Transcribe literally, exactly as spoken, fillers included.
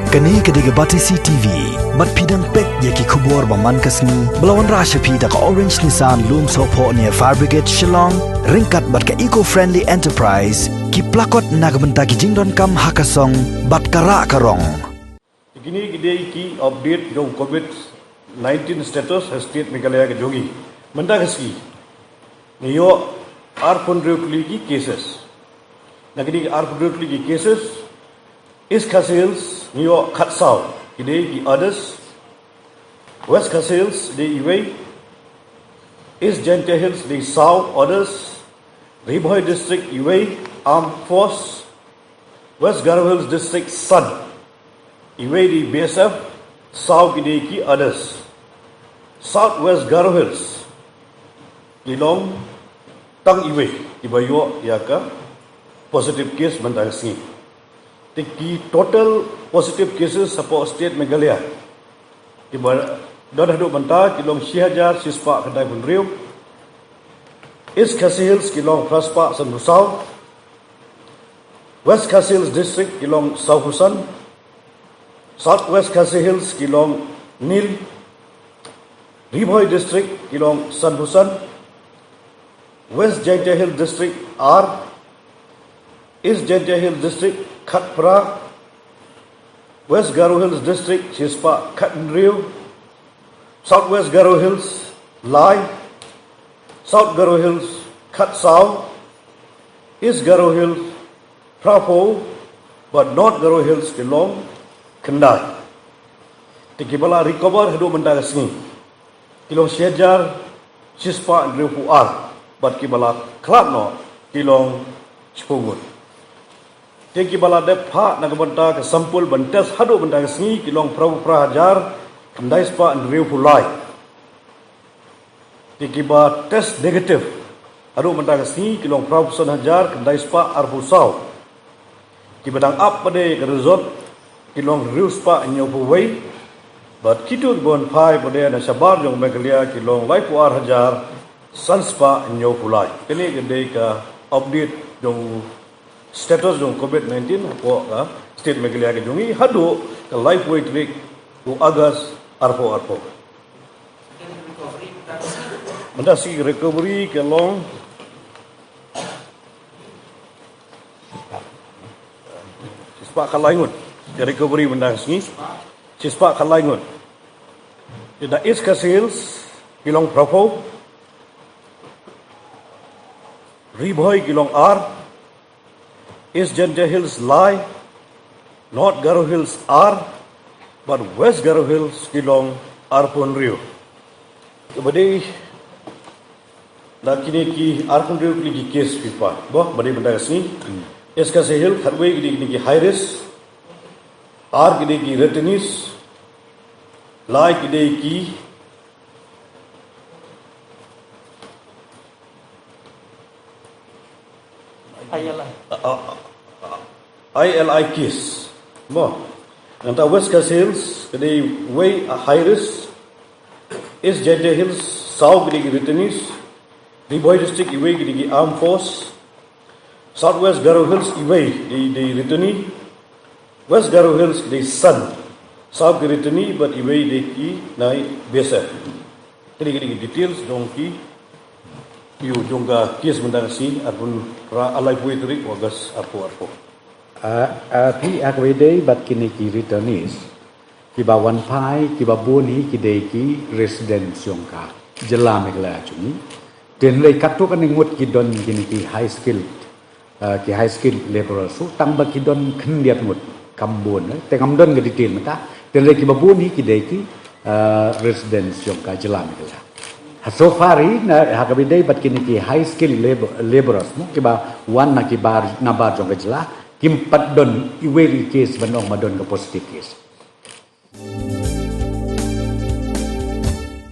Kane ka dei ka Batesi T V. Bad phi dang peit ïa ki khubor ba man ka sngi ba la wanrah sha phi da ka Orange Nissan Lumsohphoh near Fire Brigade Shillong, ryngkat bad ka Eco Friendly Enterprise, ki plakot na ka bynta ki jingdonkam ha ka song bad ka rah ka rong. Kine ki dei ki update jong covid nineteen status ha state Meghalaya ka jong ngi. Mynta ka sngi ngi ïoh arphew hynriew tylli ki cases. Na kine ki arphew hynriew tylli ki cases, East Khasi Hills ngi ïoh khatsaw, ki dei ki others. West Khasi Hills dei iwei. East Jaintia Hills dei saw, others. Ri Bhoi District iwei, armed force. West Garo Hills District san, iwei dei B S F, saw ki dei ki others. South West Garo Hills ki long tang iwei kiba ïoh ïa ka positive case mynta ka sngi. Te ki total positive cases hapoh state Meghalaya kiba don haduh mynta ki long shi hajar shispah khyndai phew hynriew. East Khasi Hills ki long phra spah sanphew saw. West Khasi Hills District ki long sawphew san. South West Khasi Hills ki long nil. Ri Bhoi District ki long sanphew san. West Jaintia Hills District ar. East Jaintia Hills District khatphra. West Garo Hills District shispah khathynriew. South West Garo Hills lai. South Garo Hills khatsaw. East Garo Hills phraphew. Bad North Garo Hills ki long khyndai. Te kiba la recover haduh mynta ka sngi ki long shi hajar shispah hynriewphew ar, bad kiba la khlad noh ki long shiphew ngut. Te kiba la dep phah na ka bynta ka sample ban test haduh mynta ka sngi ki long phraphew phra hajar khyndai spah hynriewphew lai. Te kiba test negative haduh mynta ka sngi ki long phraphew san hajar khyndai spah arphew saw. Kiba dang ap pat de ka result ki long hynriew spah hynñiewphew wei. Bad kito kiba wan phai pat de na shabar jong Meghalaya ki long laiphew ar hajar san spah hynñiewphew lai. Kane ka dei ka update jong status jong covid nineteen hapoh ka state Meghalaya ka jong ngi haduh ka laiphew wei tarik u August arphew arphew. Mynta shi recovery ka long shispah khatlai ngut. Ka recovery mynta ka sngi shispah khatlai ngut. Te na East Khasi Hills ki long phraphew. Ri Bhoi ki long ar. East Jaintia Hills lai. North Garo Hills ar. Bad West Garo Hills ki long arphew hynriew. Te ba dei na kine ki arphew hynriew tylli ki case phi phah ba ba dei mynta ka sngi. East Khasi Hills khatwei ki dei kine ki high risk. Ar ki dei ki returnees. Lai ki dei ki I L I. Uh, uh, uh, I L I case. Mo. Nangta West Khasi Hills ka dei wei a high risk. East Jaintia Hills saw ki dei ki returnees. Ri Bhoi District iwei ki dei ki armed force. South West Garo Hills iwei dei, dei returnee. West Garo Hills dei san. Saw ki returnee bad iwei dei ki nai B S F. Te dei ki dei ki details jong ki ïoh jong ka case mynta ka sngi arphew phra, laiphew wei tarik August arphew arphew. Ah, ah, phi, ah, kawei dei bad kine ki returnees kiba wan phai, kiba bun hi ki dei ki resident jong ka jylla Meghalaya jong ngi. Te hynrei katto katne ngut ki don kine ki high skill, ah, ki high skill labourers, so tang ba ki don khyndiat ngut kam bun, eh. Te ngam don ka detail mynta. Te hynrei kiba bun hi ki dei ki, ah, resident jong ka jylla Meghalaya. Ha so far hi na ha kaba dei bad kine ki high skill labour, labourers mo kiba wan na ki bar, na bar jong ka jylla, kim pat don iwei i case ban ong ba don ka positive case.